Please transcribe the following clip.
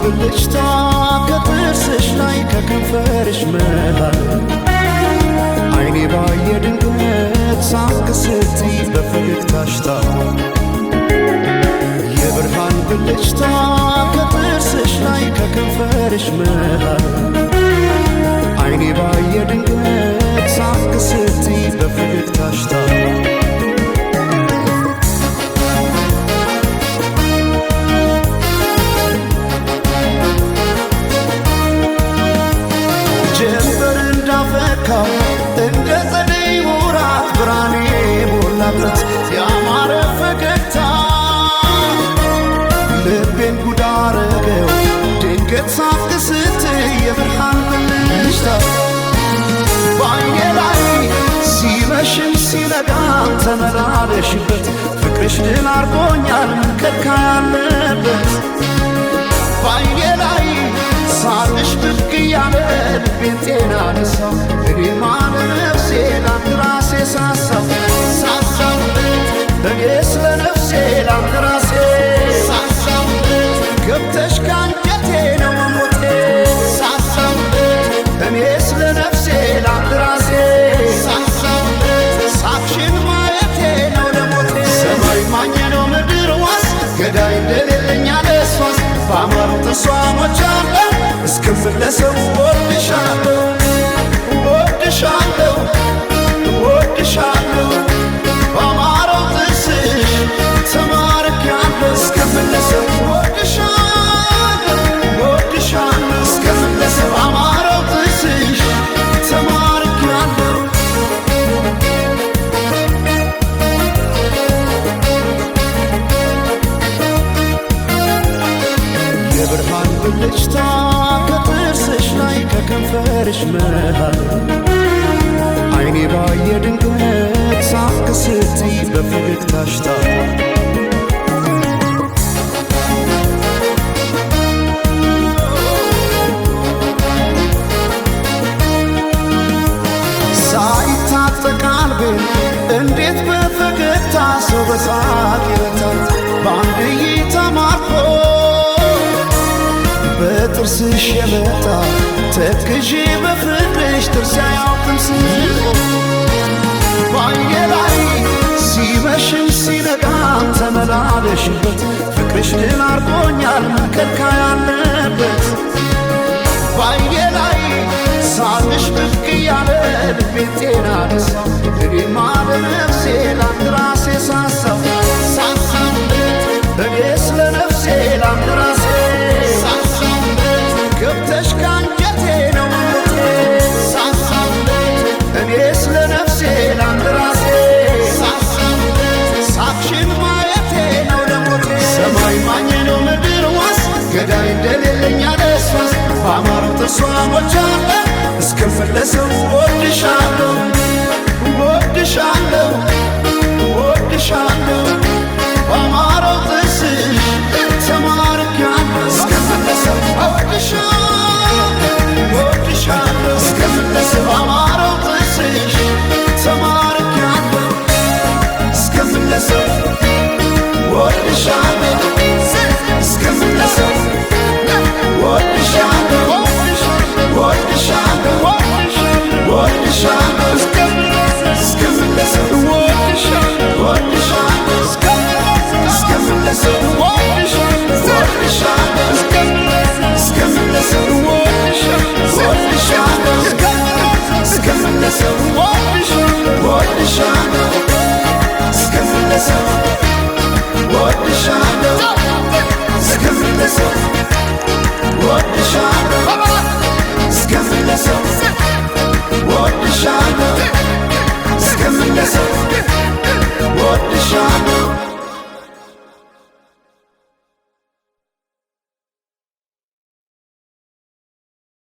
ብልጭታ ከጥርስሽ ላይ ከከንፈርሽ መሃል አይኔ ባየ ድንገት ሳቅ ስትይ በፈገግታሽ ታፏል። የብርሃን ብልጭታ ከጥርስሽ ላይ ከከንፈርሽ መሃል አይኔ ባየ ድንገት ሳቅ ስትይ በፈገግታሽ ታፏል። ጀንበር እንዳፈካው እንደ ጸደይ ወራት ብርሃኔ ሞላበት ያማረ ፈገግታ ልቤን ጉድ አረገው ድንገት ሳቅ ስትይ የብርሃን ብልጭታ በዓይኔ ላይ ሲመሽም ሲነጋም ተመላለሽበት ፍቅርሽ ድል አርጎኛል ምን ከልካይ አለበት። በዓይኔ ላይ ሳቅሽ ብቅ እያለ ልቤን ጤና ነሳው እኔማ ለነፍሴ ላንድ ራሴ ሳሳው ሳሳው እኔስ ለነፍሴ ላንድ ራሴ ሳሳው ገብተሽ ካንጀቴ ነው መሞቴ ሳሳው እኔስ ለነፍሴ ላንድ ራሴ ሳሳው ሳቅሽን ማየቴ ነው ለሞቴ። ሰማይ ማኘ ነው ምድር ዋስ ገዳይ እንደሌለኝ አለሷስ ባማሩ ጥርሷ ሞቻለሁ እስክመለሰው እወድሻለሁ እወድሻለሁ እወድሻለሁ ባማረው ጥርስሽ ተማርኬያለሁ እስክመለሰው እወድሻለሁ እወድሻለሁ እስክመለሰው ባማረው ጥርስሽ ተማርኬያለሁ። የብርሃን ብልጭታ ከጥርስሽ ላይ ከከንፈርሽ መሃል አይኔ ባየ ድንገት ሳቅ ስትይ በፈገግታሽ ታፏል። ሳይታጠቅ ቀልቤን እንዴት በፈገግታ ሰው በሳቅ ይረታል በአንድ እይታ ማርኮ በጥርስሽ የመጣ ተክዤ በፍቅርሽ ጥርሴ አያውቅም ስቆ በዓይኔ ላይ ሲመሽም ሲነጋም ተመላለሽበት ፍቅርሽ ድል አርጎኛል ምን ከልካይ አለበት። በዓይኔ ላይ ሳቅሽ ብቅ እያለ ልቤን ጤና ነሳው እኔማ ለነፍሴ ላንድ ራሴ ሳሳው ሳሳው እኔስ ለነፍሴ ላንድ ራሴ ሳሳው ገብተሽ ካንጀቴ ነው መሞቴ ሳሳው እኔስ ለነፍሴ ላንድ ራሴ ሳሳው ሳቅሽን ማየቴ ነው ለሞቴ። ሰማይ ማኘ ነው ምድር ዋስ ገዳይ እንደሌለኝ አለሷስ ባማረው ጥርሷ ሞቻለሁ እስክመለሰው እወድሻለሁ እወድሻለሁ እወድሻለሁ።